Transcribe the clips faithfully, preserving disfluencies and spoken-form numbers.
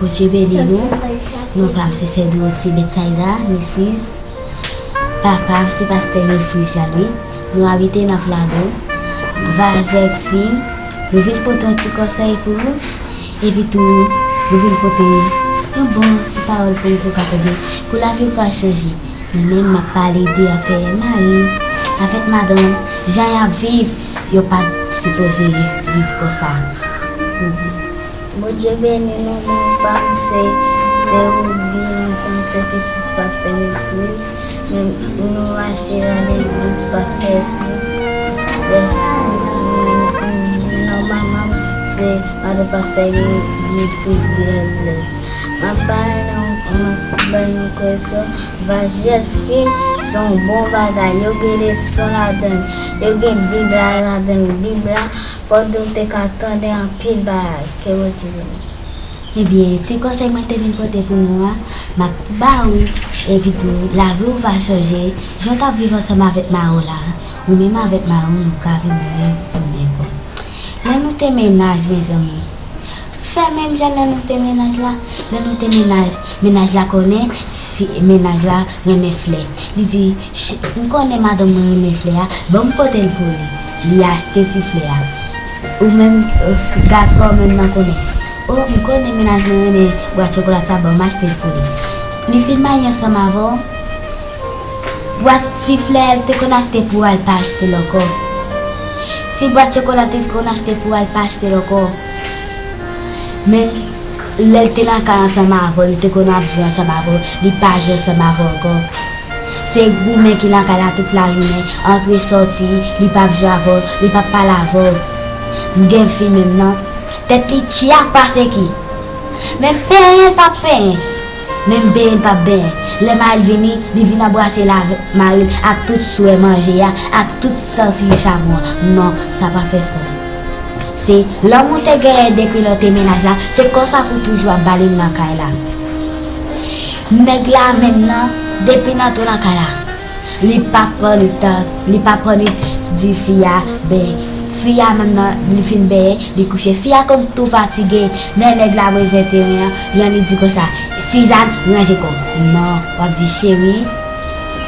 Bondye beni nou. Non pa m se Sè Dorothy Bethsaida Milfriz. Papa m se pastè Milfriz Jean Louis. Nou abite nan Plado. Vajèk fin, nou vin pote yon ti konsèy pou ou. Epi tou, nou vin pote yon bon ti pawòl pou ou, pou w ka tande, pou lavi w ka chanje. Mwen menm, m ap pale de afè mari avèk madanm, jan y ap viv, yo pa t sipoze viv konsa. Bondye beni nou, non pa m se, se Ruby, nou se pitit pastè Wilfrid, men nou mache nan legliz pastè Espri. Brèf, mwen, non manman m se madan pastè Wilfrid Gilles Blaise. M ap pale nan, m ap bay yon koresyon. Vajèl fin se yon bon bagay. Yo gen leson ladan l. Yo gen Bib la ladan l. Bib la, fò nou te ka tande anpil bagay. Ke Bondye beni. Ebyen, ti konsèy mwen te vin pote pou nou an, m ap ba ou, epi tou, lavi w va chanje, jan w t ap viv ansanm avèk mari w la, ou menm avèk mari w, nou ka vin menm, nou menm bon. Lè nou te mennaj, mezanmi, fè menm jan lè nou te mennaj la. Lè nou te mennaj, mennaj la konnen, fi, mennaj la renmen flè. Li di, "Ch-, m konnen madanm mwen renmen flè a, ban m pote l pou li." Li achte ti flè a. Ou menm, eh, gason an menm nan konnen, "O, m konnen mennaj mwen renmen bwat chokola sa, ban m achte l pou li." Li fin marye ansanm avè w, bwat ti flè l te konn achte pou al pa achte l ankò. Ti bwat chokola l te konn achte pou al pa achte l ankò. Men, lè l te nan kay ansanm avè w, li te konn ap jwe ansanm avè w, li pa jwe ansanm avè w ankò. Se goumen ki nan kay la tout lajounen, antre sòti, li p ap jwe avè w, li p ap pale avè w. M gen fi menm nan, tèt li tyak pase ki. Men penyen l p ap penyen. Menm benyen l p ap benyen. Lè mari l vini, li vin anbrase l avèk mari l ak tout swè manje a, ak tout santi chabon an. Non, sa pa fè sans. Se lanmou te genyen depi lè w te mennaj la, se konsa pou toujou ap bale m nan kay la. Nèg la menm nan, depi n antre nan kay la, li pa pran li tan, li pa pran li di fi a, ben, fi a menm nan, li fin benyen, li kouche. Fi a konn tou fatige, men nèg la bezwen teren an, li annik di konsa, "Sizàn, ranje kò w." Non, w ap di, "Cheri,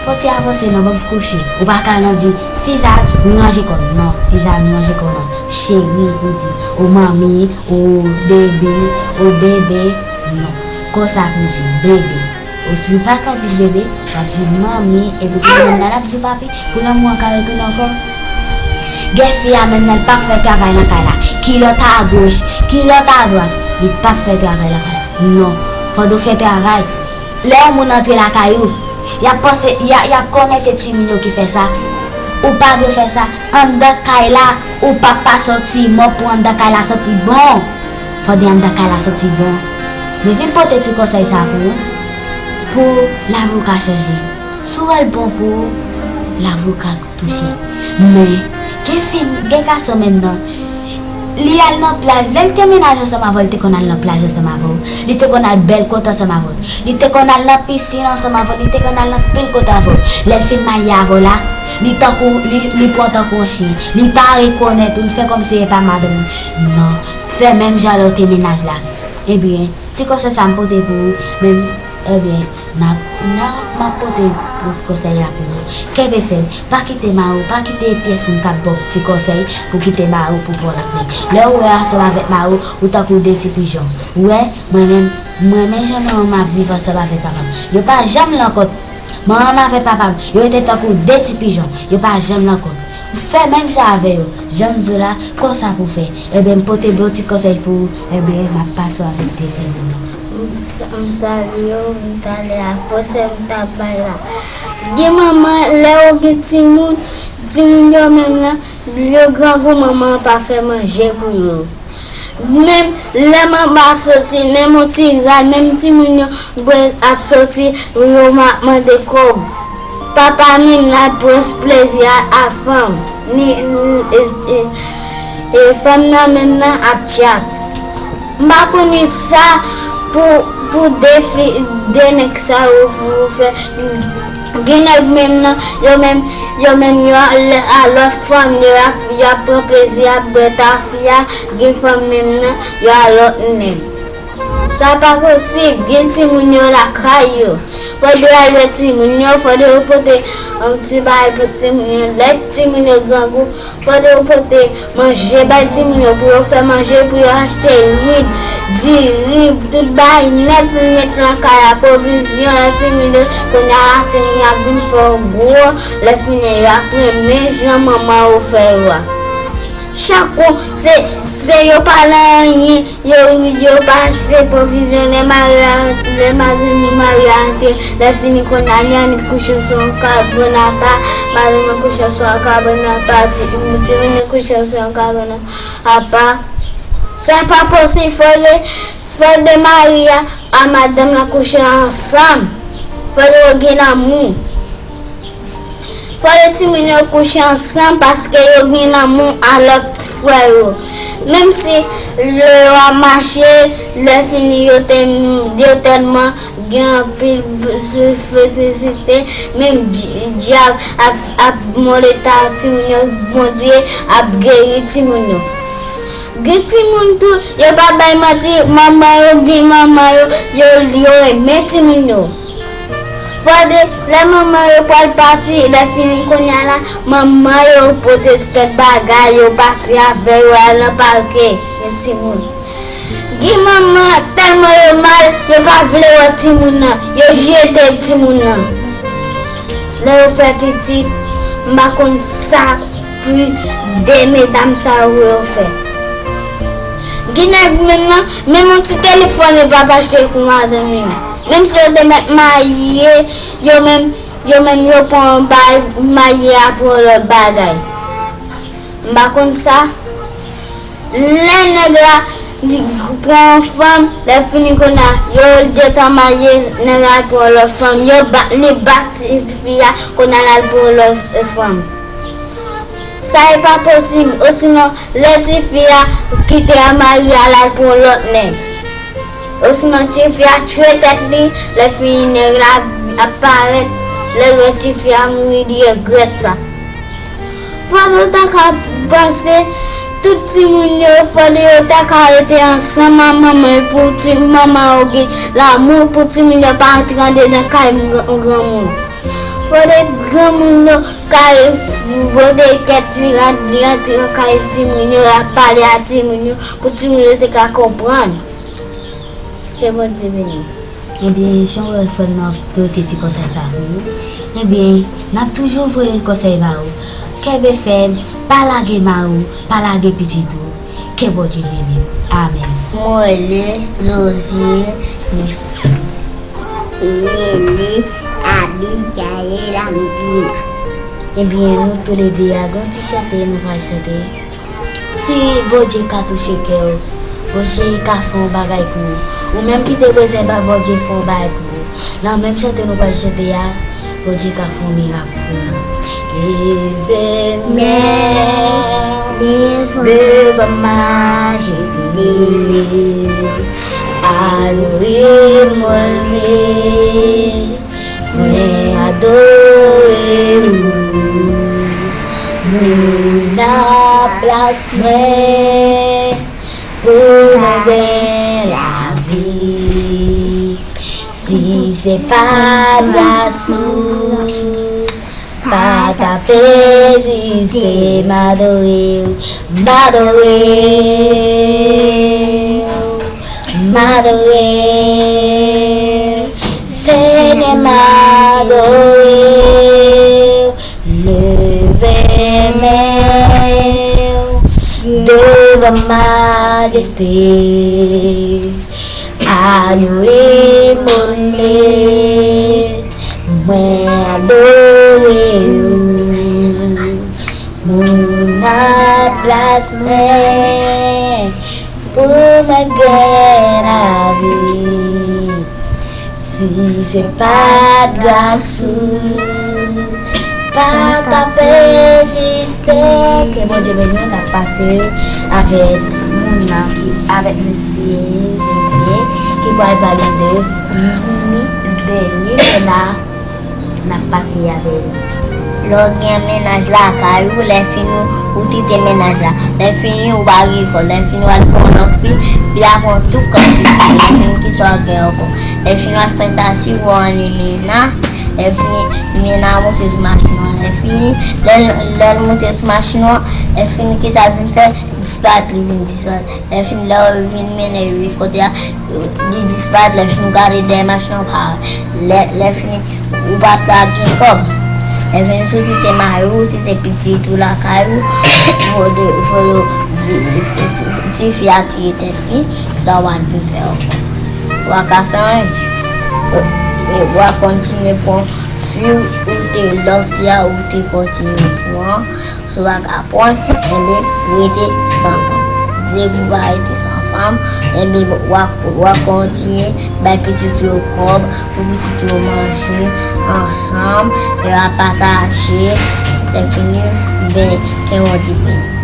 fò ti avanse non, ban m kouche." Ou pa ka nan di, "Sizàn, ranje kò w." Non, "Sizàn, ranje kò w non." "Cheri," ou di, "O manmi, o bebe, o bebe." Non, konsa pou di, "Bebe." Ou si w pa ka di bebe, w ap di manmi, epi tou moun nan ap di papi, pou lanmou an ka retounen ankò. Gen fi a menm nan, li p ap fè travay nan kay la. Kilòt agoch, kilòt adwat, li p ap fè travay nan kay la. Non, fò w fè travay. Lè yon moun antre lakay ou, y ap panse, y a, y ap konnen se timoun yo ki fè sa. Ou pa dwe fè sa. Anndan kay la, ou p ap pa santi mò pou anndan kay la santi bon. Fò di anndan kay la santi bon. Men vin pote ti konsèy sa pou ou, pou lavi w ka chanje. Si w wè l bon pou ou, lavi w ka touche. Men, gen fi, gen gason menm nan, li al nan plaj, lè l te mennaj ansanm avè w, li te konn al nan plaj ansanm avè w, li te konn al bèl kote ansanm avè w, li te konn al nan pisin ansanm avè w, li te konn al nan pil kote avè w. Lè l fin marye avè w la, li tankou, li, li pran w tankou yon chen. Li pa rekonèt ou, li fè kòmsi e pa madanm ou. Non, fè menm jan lè w te mennaj la. Ebyen, ti konsèy sa m pote pou ou, men, ebyen, n ap, n ap, m ap pote konsèy la pou ou. Kenbe fèm, pa kite mari w, pa kite pyès moun k ap ba w ti konsèy pou kite mari w pou pran lòt nèg. Lè ou wè ansanm avèk mari w, ou tankou de ti pijon. Ou wè, mwen menm, mwen menm jan manman m ap viv ansanm avèk papa m. Yo pa janm lan kont. Manman m avèk papa m, yo rete tankou de ti pijon. Yo pa janm lan kont. M fè menm jan avè yo. Jan m di w la, konsa pou fè. Ebyen, m pote bon ti konsèy pou ou. Ebyen, m ap pase w avèk dezyèm moun. M sa-, m salye w, m talè a konsèy m t ap bay la. Gen manman, lè yo gen timoun, timoun yo menm nan, yo grangou, manman an pa fè manje pou yo. Menm lè manman ap soti, menm yon ti rad, menm timoun yo ap soti, yo ma-, mande kòb. Papa menm nan pran plezi a, a fanm. Ni, ni, e, e, e fanm nan menm nan ap tyak. M pa konnen sa pou, pou de fi, de nèg sa yo, yo fè. Gen nèg menm nan, yo menm, yo menm yo al, al lòt fanm, yo ap, yo ap pran plezi, y ap bwè tafya, gen fanm menm nan, yo al lòt nèg. Sa pa posib, gen timoun yo lakay yo. Fòde al wè timoun yo, fòde yo pote yon ti bagay pou timoun yo. Lè timoun yo grangou, fòde yo pote manje bay timoun yo, pou yo fè manje, pou yo achte lwil, diri, tout bagay nèt pou met nan kay la, pwovizyon nan timoun yo. Kounye a la, timoun yo ap vin fè yo gwo, lè fini yo ap renmen jan manman yo fè yo a. Chak kou, se, se yo pa nan anyen, yo, yo pa se pwovizyon, lè mari a, lè mari ni mari a antre, lè fini kounye a, li annik kouche sou yon kabann apa, madanm nan kouche sou yon kabann apa, ti, timoun yo kouche sou yon kabann apa. Sa pa posib, fòde, fòde mari a, a madanm nan kouche ansanm. Fòde yo gen lanmou. Fòde timoun yo kouche ansanm paske yo gen lanmou a lòt frè yo. Menm si lè yo ap mache, lè fini yo te, yo tèlman gen anpil sifizite, menm di-, dyab ap, ap molesta timoun yo, Bondye ap geri timoun yo. Gen timoun tou, yo pa bay manti, manman yo, gen manman yo, yo, yo renmen timoun yo. Fòde, lè manman yo pral pati, lè fini kounye a la, manman yo pote kèk bagay, yo pati avè yo al nan pake, gen timoun. Gen manman, tèlman yo mal, yo pa vle wè timoun nan, yo jete timoun nan. Lè yo fè pitit, m pa konn sa pou de medam sa yo pou yo fè. Gen nèg menm nan, menm yon ti telefòn yo p ap achte pou madanm li. Menm si yo te mèt marye, yo menm, yo menm yo pran yon bay, marye a pran lòt bagay. M pa konn sa. Lè nèg la di, pran yon fanm, lè fini kounye a, yo gentan marye, nèg la pran lòt fanm, yo ba-, li bat ti, ti fi a, kounye a l al pran lòt fanm. Sa e pa posib, osinon, lè ti fi a kite a mari a, l al pran lòt nèg. Osinon, ti fi a tchwe tèt li, lè fini nèg la ap parèt, lè l wè ti fi a mouri, li regrèt sa. Fòde w ta ka panse, tout timoun yo, fòde yo ta ka rete ansanm ak manman yo pou ti, manman yo gen lanmou pou timoun yo pa antre andedan kay gran, granmoun. Fòde granmoun yo ka bwode kèk ti rad li antre nan kay timoun yo, y ap pale a timoun yo, pou timoun yo te ka konprann. Ke Bondye beni w. Ebyen, jan w wè frè m nan tou te di konsèy sa pou nou. Ebyen, n ap toujou voye konsèy ba ou. Kenbe fèm, pa lage mari w, pa lage pitit ou. Ke Bondye beni w. Amèn. Mwen rele Josué, m rele Abigail Amdina. Ebyen, nou toulede a, gen yon ti chante nou pral chante. Si Bondye ka touche kè w, Bondye ka fè yon bagay pou ou. Ou menm ki te bezwen ba Bondye fè yon bagay pou ou. Nan menm chante nou pral chante a, Bondye ka fè yon mirak pou ou. Leve men devan majeste, adore, mwen adore ou. Moun nan plas mwen, pou mwen gen lavi. Si se pa gras ou, pa t ap egziste. M adore w, m adore w, m adore w. Senyè, m adore w. Leve men w devan majeste. Adore, mwen adore w. Moun nan plas mwen, pou mwen gen lavi. Si se pa t gras ou, pa t ap egziste. Ke Bondye beni w, n ap pase avèk moun nan ki, avèk mesye Jeze, ki pral pale de, de Milena. N ap pase avè l. Lè w gen mennaj lakay ou, lè fini ou kite mennaj la. Lè fini ou pa gen kò. Lè fini w al pran lòt fi, fi a pran tout kantite. Lè fini kisa w gen ankò? Lè fini w al fè sa si ou anni mennaj. Lè fini mennaj monte sou machin ou. Lè fini, lè, lè l monte sou machin ou, lè fini kisa l vin fè? Disparèt, li vin disparèt. Lè fini, lè w vin mennen li kote a, li disparèt. Lè fini, ou gade dèyè machin an pa lè, lè fini, ou pa ta gen kòb. Lè fini, si w kite mari w, kite pitit ou lakay ou, vòlè, vòlè, tifi a tiye tèt li, sa w ap vin fè ankò? Ou pa ka fè anyen. Ou, ou, w ap kontinye pran fi ou te lòt fi a ou te kontinye pran. Si w pa ka pran, enben, rete san fanm. Depi w pa rete san fanm, enben, w ap, w ap kontinye bay pitit yo kòb, pou pitit yo manje ansanm, yo ap pataje, lè fini, ben, gen yon ti peyi.